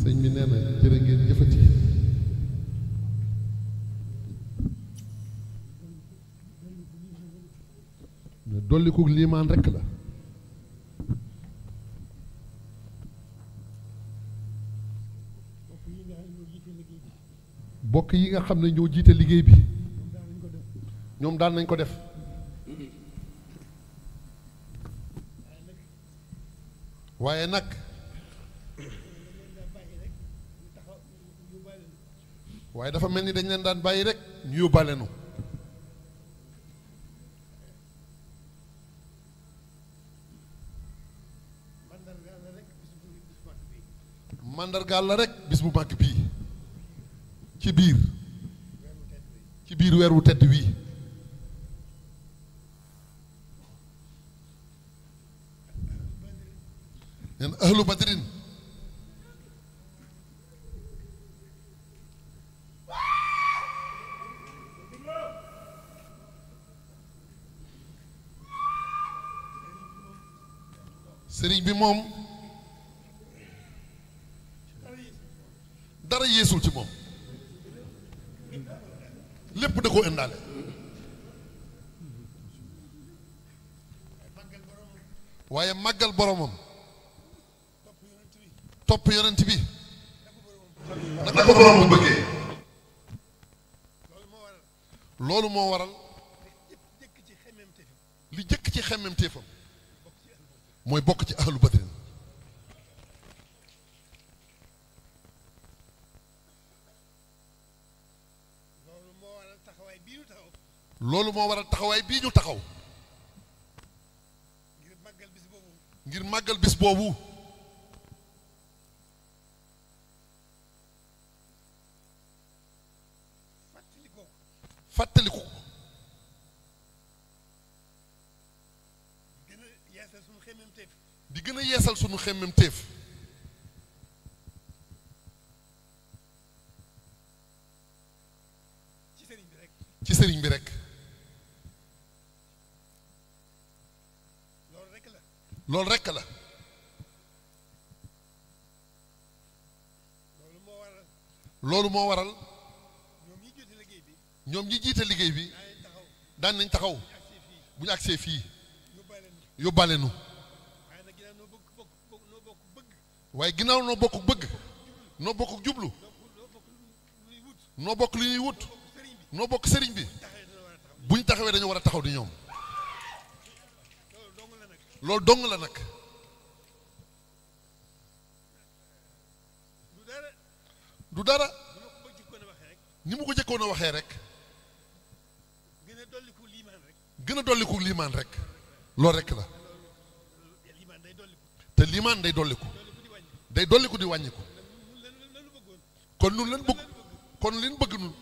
sëñ bi nee na jërë ngeen jëfati ne dolliku liimaan rekk la bokk yi nga xam ne ñoo jiite liggéey bi ñoom daan nañ ko def waaye nag waaye dafa mel ni dañ leen daan bàyyi rek ñu yóbbaale nu mandargaal la rek bis bu màgg bii ci biir weer wu tedd wii neen ahlu badrin sëriñ bi moom dara yeesul ci moom lépp da koo indaale waaye màggal boromam topp yonent bi naka ko boromam bëggee loolu moo waral li jëkk ci xemmemteefam mooy bokk ci ahlu badrin loolu moo waral taxawaay bii ñu taxaw ngir màggal bis boobu fàttaliku di gën a yeesal sunu xemmemteef ci sëriñ bi rek loolu rekk la loolu moo waral ñoom ñi jiite liggéey bi daan nañ taxaw bu ñu agsee fii yóbbaale nu waaye ginnaaw noo bokk bëgg noo bokk jublu noo bokk li ñuy wut noo bokk sëriñ bi bu ñu taxawee dañoo war a taxaw di ñoom loolu dong la nag du dara ni mu ko jëkkoon a waxee rek gën a dolliku liimaan rek loolu rek la te liimaan day dolliku di wàññiku kon nun leen bëgg kon leen bëgg nun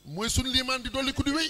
mooy suñu liimaan di dolliku di wéy